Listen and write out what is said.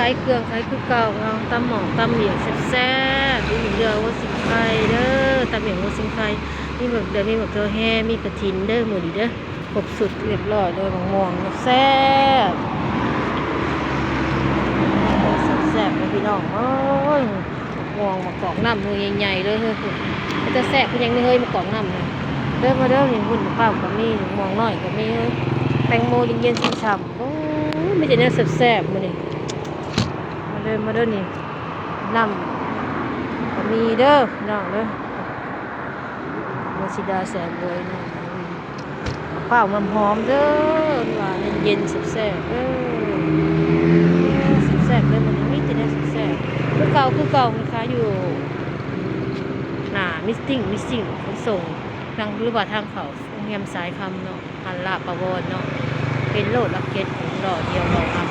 ຂາຍເຄື່ອງຂາຍຄືເກົ່າເນາະ ຕຳໝໍ້ຕຳໝຽງແຊບໆ ມີເດືອຫົວສິງໄຄເດີ ຕຳໝຽງຫົວສິງໄຄ ມີໝາກເດືອ ມີໝາກຖົ່ວແຮ່ ມີກະຖິນເດີ ມື້ນີ້ເດີ ຄົບຊຸດຮຽບຮ້ອຍເດີ ໝາກມ່ວງແຊບໆ ແຊບໆເດີພີ່ນ້ອງເອີຍ ໝາກມ່ວງ ໝາກກອກນ້ຳໜ່ວຍໃຫຍ່ໆເດີເຮີ້ຍ ເປັນຕາແຊບຄືຫຍັງນີ້ເຮີ້ຍ ໝາກກອກນ້ຳນະ ເດີມາເດີ ນີ້ ວຸ້ນເຂົ້າກໍມີ ໝາກມ່ວງນ້ອຍກໍມີເຮີ້ຍ ແຕງໂມເຢັນໆ ຊ່ຳໆ ໂອ້ຍ ມີແຕ່ແນວແຊບໆມື້ນີ້ ມາເດີ ມາເດີ ນີ້ ນ້ຳກໍມີເດີພີ່ນ້ອງເດີ ເມືອງສີດາແສນໂດຍ ພ້າວຫອມໆເດີ ຫວານໆ ເຢັນໆ ແຊບໆເດີ ແຊບໆເດີ ມື້ນີ້ມີແຕ່ແນວແຊບໆ ຄືເກົ່າ ຄືເກົ່າ ແມ່ຄ້າຢູ່ໜ້າມິດຕິ້ງ ມິດຕິ້ງຂົນສົ່ງ ທາງ ຫຼືວ່າທາງເຂົ້າໂຮງແຮມສາຍຄຳເນາະ ຮ້ານລາບປະວອນເນາະ ເຫັນໂລດຫຼັກເຈັດ ເຫັນຫຼໍ່ດຽວຫຼໍ່ງາມ